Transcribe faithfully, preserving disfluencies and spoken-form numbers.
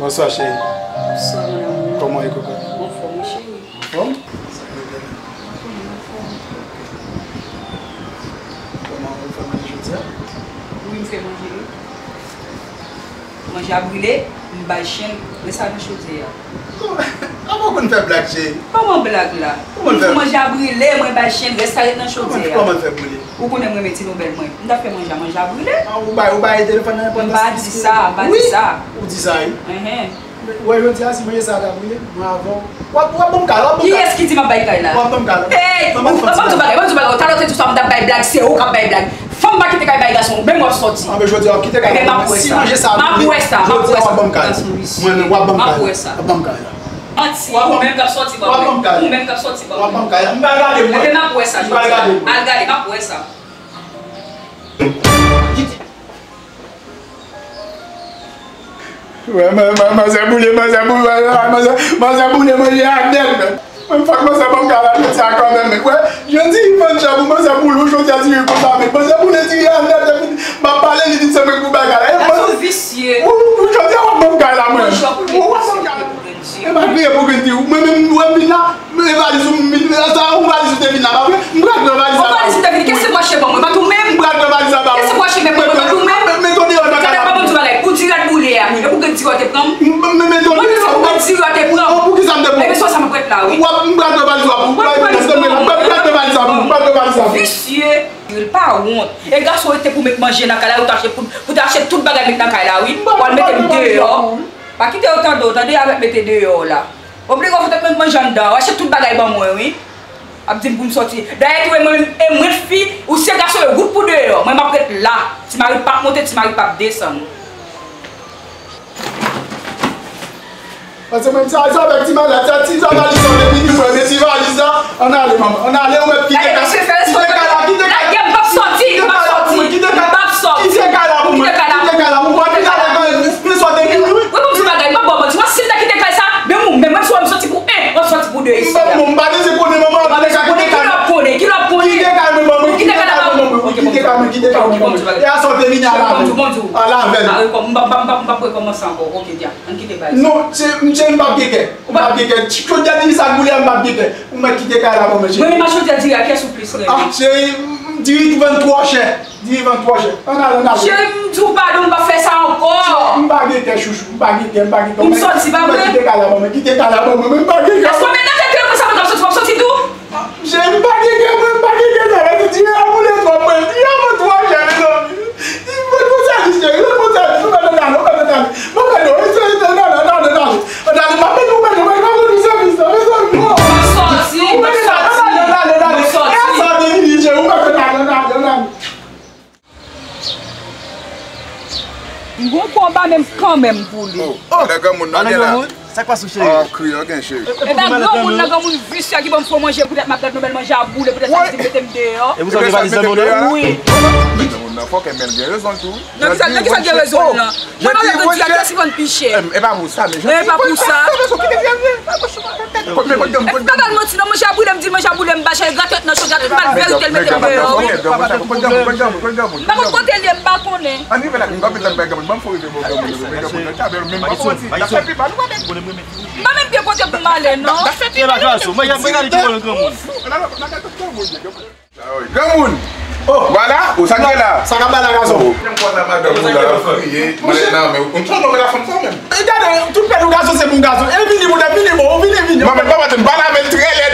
Bonswa, cheri. Bonswa, mon amour. Kòman w ye, kokot? Anfòm, wi, cheri. Anfòm? Kòman w fè manje jodi a? Wi, m fè manje, wi. Manje a brile, m bay chen l, res la nan chodyè a. Kòman w konn fè blag, cheri? Kòman blag la? Kòman l fè? Manje a brile, mwen bay chen l, res la ret nan chodyè a. Kòman l fè brile? Ou konnen m renmen ti nouvèl mwen. M t ap fè manje a, manje a brile. Ah, ou bay, ou bay telefòn nan pandan. M pa di sa, m pa di sa. Wi, ou di sa, wi. Enhen. Wè, jodi a, si manje sa a ta brile, mwen avè w. W ap, w ap ban m kay la, w ap ban m kay la. Kiyès ki di m ap bay kay la? W ap ban m kay la. Ey, ban m di w bagay, ban m di w bagay. Talè w te di sa, m t ap bay blag, se ou k ap bay blag. Fanm pa kite kay bay gason, menm w ap sòti. Anben, jodi a, w ap kite kay la. Ebyen, m ap wè sa. Si manje sa a brile, jodi a, w ap ban m kay la. Mwen, w ap ban m kay la. M ap wè sa. W ap ban m kay la. Manti, ou menm k ap sòti ban mwen. Ou menm k ap sòti ban mwen. W ap ban m kay la. M pral gade mwen. Ebyen, m ap wè sa. M pral gade mwen. Al gade, m ap wè sa. Wè, man, man, manzè boule, manzè boule, manzè, manzè boule manje a nèt, men. Mwen, fòk manzè ban m kay la jodi a kanmenm, men. Wè, jodi, Ivan, chan pou manzè boule, jodi a diri konsa, men. Manzè boule diri a nèt, men. M ap pale, li di se mwen ki pou bay kay la. Gason visye. Ou, ou, jodi a, w ap ban m kay la, mwen. Ou, w ap ban m kay la. E pa kriye pou grenn di ou. Mwen menm, ou wè m vin la, men valiz ou, m vin, sa, yon valiz ou te vin la, pa vre? M pral pran valiz la. Yon valiz ou te vin, kèse mwache ban mwen, pa tou menm? M pral pran valiz la ba ou. Kèse mwache men mwen, pa tou menm? Mete w deyò nan kay la. Gade, pa ban m di bagay, pou dirad boule a, e pou grenn di ou te pran m? Mete w deyò. Mwen, se pou grenn di ou te pran m. Pou ki sa m te pran w? Ebyen, se sa m ap ret la, wi. W ap, m pral pran valiz la pou ou. M pral pran valiz la pou ou. M pral pran valiz la pou ou. Visye. Li pa wont. E gason rete pou met manje nan kay la, ou t achte pou, pou t achte tout bagay met nan kay la, wi. W al mete m deyò. Pa kite yo tande w, tande avèk mete deyò w la. Oblije w fout ap met manje anndan, w achte tout bagay ban mwen, wi. Ap di m pou m sòti. Dayè tou, e mwen, e mwen fi, ou se gason, yo gout pou deyò. Mwen, m ap ret la. Ti mari p ap monte, ti mari p ap desann. Paske mwen, sa, sa avèk ti malad, sa, ti, sa valiz sa, depi li mwen, men ti valiz la, ann ale, manman, ann ale, ou mèt kite kay la, kite kay la, kite kay la, m p ap sòti, m p ap sòti, m p ap sòti, kite kay la pou mwen, kite kay la pou mwen, kite kay la pou mwen, men sa w te vin, wi. Wi, pou m di bagay, m p ap ba w manti, mwen, si m ta kite kay sa, men mwen, men mwen, si w wè m sòti pou en, w ap sòti pou de isi a. M pa bezwen konnen, manman, m pa bezwen konnen, ki lè w ap konnen, ki lè w ap konnen, kite kay mwen, manman, kite kay la pou mwen, kite kay mwen, kite kay mwen, manman, e a sa w te vin a la, a la vèl. M p ap, m p ap, m p ap rekòmanse ankò, oke, dya. Ann kite bagay sa. Non, se, m, se m p ap gen kè. M p ap gen kè. Ti chodyè diri sa k boule a, m p ap gen kè. Ou mèt kite kay la pou mwen, cheri. Mwen menm ak chodyè diri a, kiyès ou plis renmen? Ah, cheri, m, diri vann twò chè. Diri vann twò chè. Ann ale, ann ale. Cheri, m di w padon, m p ap fè sa ankò. M pa gen kè, chouchou. M pa gen kè, m pa gen kè. Ou mèt kite kay la pou mwen. Kite kay la pou mwen, m pa gen kè. Èske w mèt nan tèt ou, apre sa, mwen t ap sòti, w ap sòti tou? Cheri, m pa gen kè, mwen, m pa gen kè, sa vle di, diri a boule twòp, mwen, diri a vann twò chè, mezanmi. Mwen, bon sèvis, cheri, mwen, bon sèvis, ou mèt ann ale, ou mèt ann ale. Mwen, mèt ann ale, ann ale, ann ale, ann ale. Ann ale, m ap mete ou, mèt, mwen, mwen, mwen, sèvis la, mezanmi. M ap sòti, m ap sòti, m ap sòti. E a sa, ann ale, ann ale, ann ale. E a sa, vini, cheri, ou mèt ann ale, ann ale, ann ale. M gon konba menm kanmenm pou li. Oh, oh, lè granmoun nan gen la. Sa k pase w, cheri? Oh, kriye, gen cheri. Ebyen, granmoun nan, granmoun visye a ki ban m fo manje, poutèt m ap gad nou bèl manje a boule, poutèt sa ki di mete m deyò. E pou sa w te valiz nan men w? Wi. Granmoun nan fòkè, men l gen rezon l tou wi. Nan kisa, nan kisa l gen rezon l nan? Mwen avèk granmoun nan, kiyès ki vann pi chè? E pa pou sa, men e pa pou sa. Kite fè vre. Epi pa ba l manti non, manje a boule, m di manje a boule, m ba chè gratèt nan chodyè, tout mal verite l mete m deyò wi. M pa konn kote l ye, m pa konnen. Ann rive la, m ap tann bay granmoun, ban m fè rive bò granmoun yo, men granmoun yo, ta bèl, men m pa konn si ta fè pi mal, ou pa menm. M pa menm gen kote pou m ale non. E pa graso, mwen, mwen gade ki bò granmoun. Granmoun! Oh! Vwala, ou sa k ye la? Sa k ap bay la, gason? Menm kwa sa madanm ou la, ap kriye, mwen nan men ou. Ou tande la fanm sa menm? E gade, tout pèt ou gason se pou gason. E vini pou tèt, vini bon, vini, vini. Manman, papa, m pale avè l trè lè.